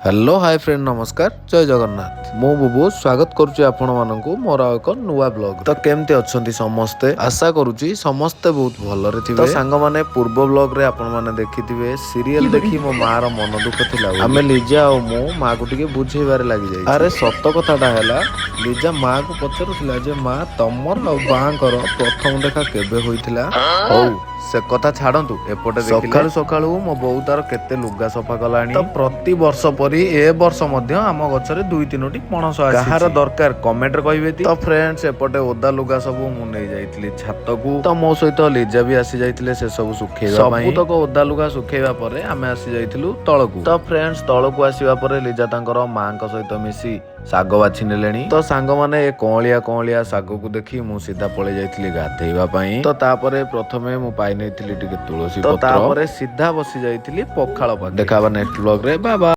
Hello, ହାଏ friend, ନମସ୍କାର, ଜୟ ଜଗନ୍ନାଥ। ମୁଁ ବୁବୁ, ସ୍ୱାଗତ କରୁଛି ଆପଣମାନଙ୍କୁ ମୋର ଆଉ ଏକ ନୂଆ ବ୍ଲଗ। ତ କେମିତି ଅଛନ୍ତି ସମସ୍ତେ? ଆଶା କରୁଛି ସମସ୍ତେ ବହୁତ ଭଲରେ ଥିବେ। ତ ସାଙ୍ଗମାନେ, ପୂର୍ବ ବ୍ଲଗରେ ଆପଣମାନେ ଦେଖିଥିବେ, ସିରିଏଲ ଦେଖି ମୋ ମାର ମନ ଦୁଃଖ ଥିଲା ବୋଲି। ଆମେ ଲିଜା ଆଉ ମୁଁ ମାକୁ ଟିକେ ବୁଝେଇବାରେ ଲାଗିଯାଇ। ଆରେ, ସତ କଥାଟା ହେଲା, ଲିଜା ମାକୁ ପଚାରୁଥିଲା ଯେ ମା, ତମର ଆଉ ବାଙ୍କର ପ୍ରଥମ ଦେଖା କେବେ ହୋଇଥିଲା? ହଉ, ସେ କଥା ଛାଡନ୍ତୁ। ଏପଟେ ସକାଳୁ ସକାଳୁ ମୋ ବୋଉ ତାର କେତେ ଲୁଗା ସଫା କଲାଣି। ତ ପ୍ରତି ବର୍ଷ ପରି ଏ ବର୍ଷ ମଧ୍ୟ ଆମ ଗଛରେ ଦୁଇ ତିନୋଟି ପଣସ ଆସିଛି। କାହାର ଦରକାର, କମେଣ୍ଟରେ କହିବେ ତ। ଫ୍ରେଣ୍ଡସ୍, ଏପଟେ ଓଦା ଲୁଗା ସବୁ ମୁଁ ନେଇ ଯାଇଥିଲି ଛାତକୁ। ତ ମୋ ସହିତ ଲିଜା ବି ଆସି ଯାଇଥିଲେ ସେ ସବୁ ଶୁଖେଇବା ପାଇଁ। ସବୁତକ ଓଦା ଲୁଗା ଶୁଖେଇବା ପରେ ଆମେ ଆସି ଯାଇଥିଲୁ ତଳକୁ। ତ ଫ୍ରେଣ୍ଡସ୍, ତଳକୁ ଆସିବା ପରେ ଲିଜା ତାଙ୍କର ମାଙ୍କ ସହିତ ମିଶି ଶାଗ ବାଛି ନେଲେଣି। ତ ସାଙ୍ଗମାନେ, ଏ କଅଁଳିଆ କଅଁଳିଆ ଶାଗକୁ ଦେଖି ମୁଁ ସିଧା ପଳେଇ ଯାଇଥିଲି ଗାଧେଇବା ପାଇଁ। ତ ତାପରେ ପ୍ରଥମେ ମୁଁ ପାଇ ନେଇଥିଲି ଟିକେ ତୁଳସୀ ପତ୍ର। ତାପରେ ସିଧା ବସି ଯାଇଥିଲି ପଖାଳ ପାଖରେ। ଦେଖା ହବା ନେକ୍ସଟ ବ୍ଲଗ ରେ। ବାବା।